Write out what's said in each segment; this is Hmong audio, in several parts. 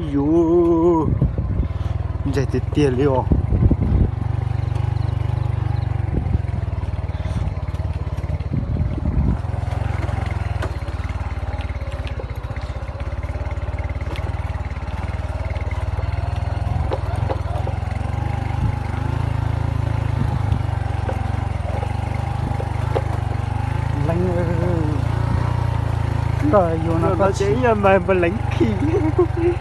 Yus ntse tiag tiag li os. Leeb, koj yuav no koj tsis, leeb khi, koj tsis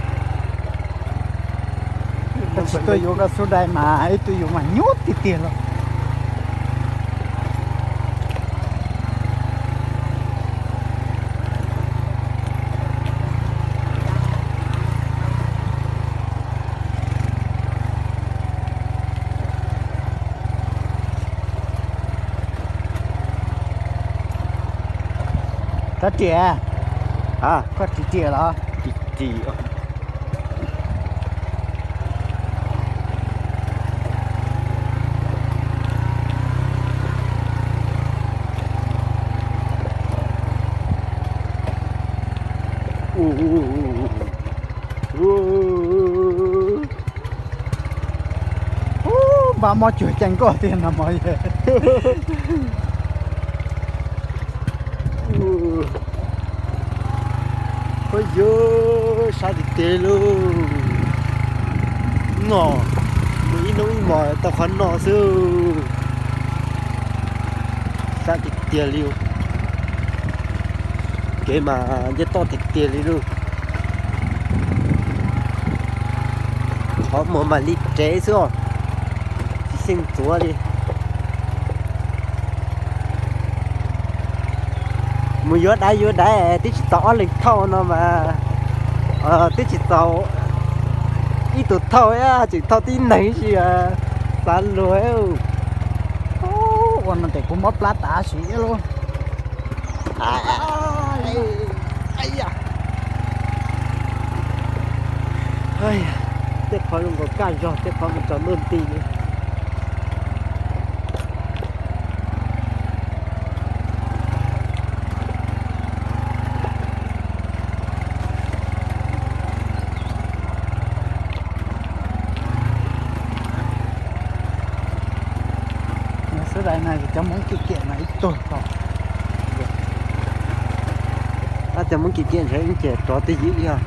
tuaj yuav koj xub dai mas ib tug yuav mas nyuaj tiag tiag los. Koj riam, koj tsis riam los? Npaj mob cuag caj nkoj tiag no mog. Ua yog sab tiag tiag lauj. No, mus ib hnub ib hmos tau qhov no xwb. Sab tiag tiag li. Kev mas nce toj tiag tiag li lauj. Qhov muag mas li tsev xwb os, tsis xyeej ntxuav li. Mus yuav daiv yuav daiv twb tsis txaus ob leeg thauj no mas, twb tsis txaus ib tug thauj, tseem thauj tib neeg si. Xav luag. Ua no ces kuv mob plab tas si lauj. Tej qhov zoo nkaus kaj zog, tej qhov mus tsaus ntuj nti li. Xub dai no cov Hmoob kiam kiam mas ib tug hos. Cov Hmoob kiam kiam ntshe ib ce rov twj ywm ib yam.